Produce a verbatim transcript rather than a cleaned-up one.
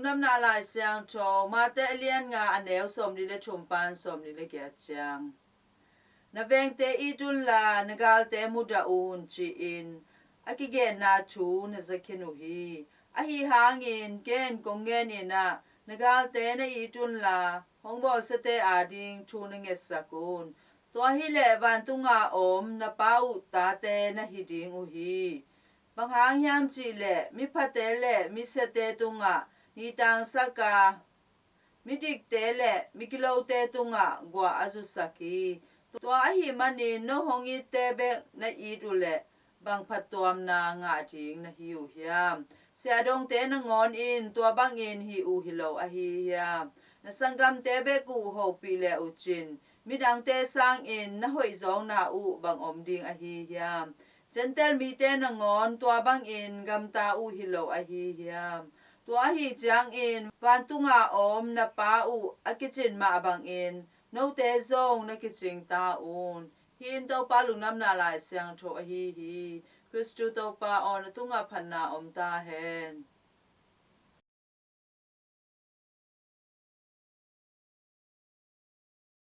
Lungdamna Lai Siangtho, Mate a lian nga, a neu sawmli le thum pan sawmli le giat ciang. Na vengte it unla, na galte mudah un, ci-in a kigenna thu na zakhin uh hi. Ahi hangin ken kong genin ah, na galte na it unla, hong bawlsiate ading thu na ngetsak un. Tua hileh vantunga om na Pa uh tate na hi ding uh hi. Bang hang hiam cihleh, miphate le misiate tungah nitangsak a, midikte le migilote tungah guah a zusak hi. Tua ahih manin no hong itte bek na it uhleh bang phattuamna ngah ding na hi uh hiam? Siahdongte nangawn in tua bangin hih uh hi lo ahi hiam? Na sanggamte bek uh hopih le uh cin, midangte sangin na hoihzawkna uh bang om ding ahi hiam? Gentail mite nangawn tua bangin gamta uh hi lo ahi hiam? Tua ahi ciangin vantunga om na Pa uh a kicin mah bangin note zong na kicing ta un. Hih in Topa Lungdamna Lai Siangtho ahi hi. Khristu Topa aw, na tungah phatna om ta hen.